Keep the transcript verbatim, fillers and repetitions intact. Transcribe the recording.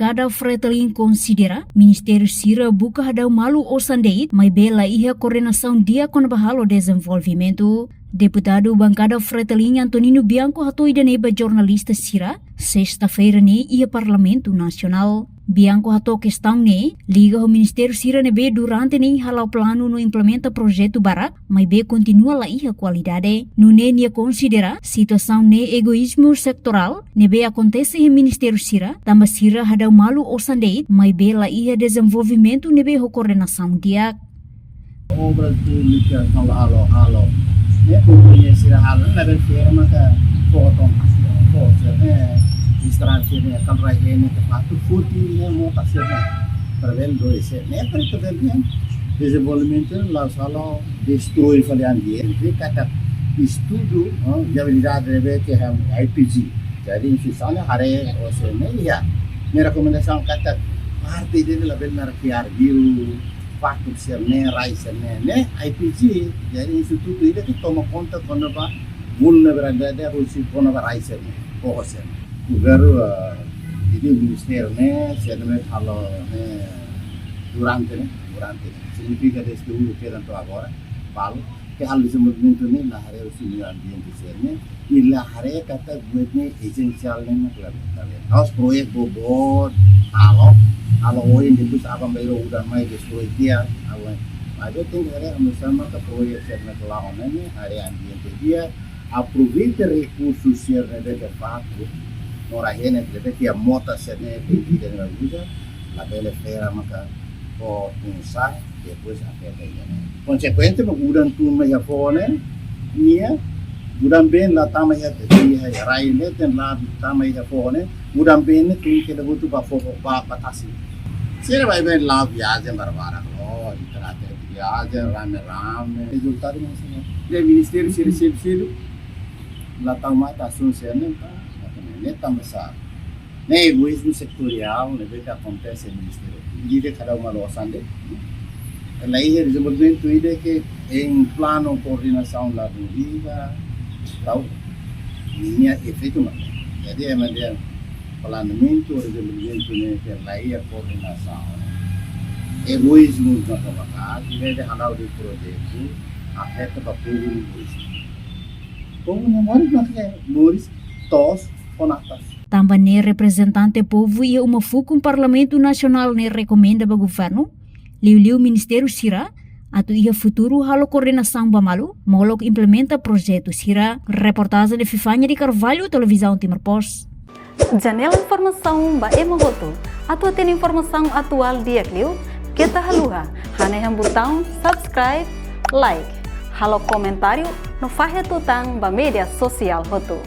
Bankada Fretilin konsidera ministériu sira buka hadau malu osan de'it, maibé la iha koordenasaun di'ak kona-ba halo dezenvolvimentu. Deputadu Bankada Fretilin Antonino Bianco hato'o ida-ne'e ba jornalista sira, sesta-feira ne'e iha Parlamentu Nasionál. Bianco hato'o kestaun ne'e liga ho ministériu sira ne'ebé durante ne'e hala'o planu no implementa projetu barak, maibé kontinua la iha kualidade. Nune'e nia konsidera situasaun ne'e egoízmu setorál ne'ebé akontese iha ministériu sira, tanba sira hadau malu osan de'it, maibé la iha dezenvolvimentu ne'ebé ho koordenasaun di'ak. Obras públikas halo, halo, halo. Ne'e kompañia sira halo, ne'e labele feira maka fó tan, fó sira-ne'e, estrada sira-ne'e, kala rai ne'e ke fatu futi ne'e mota sira-ne'e. Para bele dois sira-ne'e, para que bele dezenvolvimentu la'ós halo destrui fali ambiente, katak estudu, eh, viabilidade ne'ebé ke iha I P G. Jadi, instituisaun ne'e haree osan ne'e iha. Ne'e rekomendasaun katak parte ida-ne'e labele naran ke arbiru, fatu sira-ne'e, rai sira-ne'e, ne'e I P G, jadi institutu ida ke toma konta kona-ba vulnerabilidade husi kona-ba rai sira-ne'e, foho sira-ne'e. Governu, eh, jadi ministériu ne'e, sira-ne'e halo ne'e durante ne'e, durante ne'e. Signifika desde uluk kedan to'o agora, balu, ke halo dezenvolvimentu ne'e la haree husi meiu ambiente sira-ne'e, i la haree katak buat ne'e esensiál ne'e mak labele. La'ós proyek boboot, halo, halo ohin depois aban-bainrua udan mai destrui tiha, aban. Maibé tenke haree hanesan maka proyek sira-ne'e la'o ne'e, haree ambiente di'ak, aproveita rekursu sira-ne'ebé ke fatu, no rai ne'e ne'ebé ke iha mota sira-ne'e, ke ida-ne'e uza, labele feira maka fó tun sa'e, depois afeta ida-ne'e. Konsekuente ba udan tun mai iha foho ne'e, nia, udan been la tama iha, iha rai ne'e, tenke la tama iha foho ne'e, udan been ne'e tun ke da butu ba foho, ba, ba tasi. Sira baibain la'o viajen barbarak, oh, di trate viajen rame-rame. Rezultadu mak hanesan ne'e. Jadi ministériu sira seluk-seluk la tau matan asaun sira-ne'e, entaun, entaun ne'e, ne'e tanba sá? Ne'e egoízmu setoriál ne'ebé ke akontese iha ministériu. Ida-idak hadau malu osan de'it. La iha dezenvolvimentu ida ke iha planu koordenasaun la dun liga, tau, nia efeitu mak. Jadi, ema dehan planeamentu, dezenvolvimentu ne'e ke la iha koordenasaun. Egoízmu maka maka, ida-idak hadau de'it projetu, afeta ba povu nia moris. Povu nia moris maka moris toos, fó natas. Tanba ne'e reprezentante povu iha uma fukun Parlamentu Nasionál ne'e rekomenda ba governu, liuliu ministériu sira, atu iha futuru halo koordenasaun ba malu, molok implementa projetu sira. Reportajen Fifania de Carvalho, Televizaun Timor Post. Janela informasaun ba ema hotu. Atu hatene informasaun atuál di'ak liu, keta haluha hanehan butaun subscribe, like, halo komentáriu no fahe tutan ba média sosiál hotu.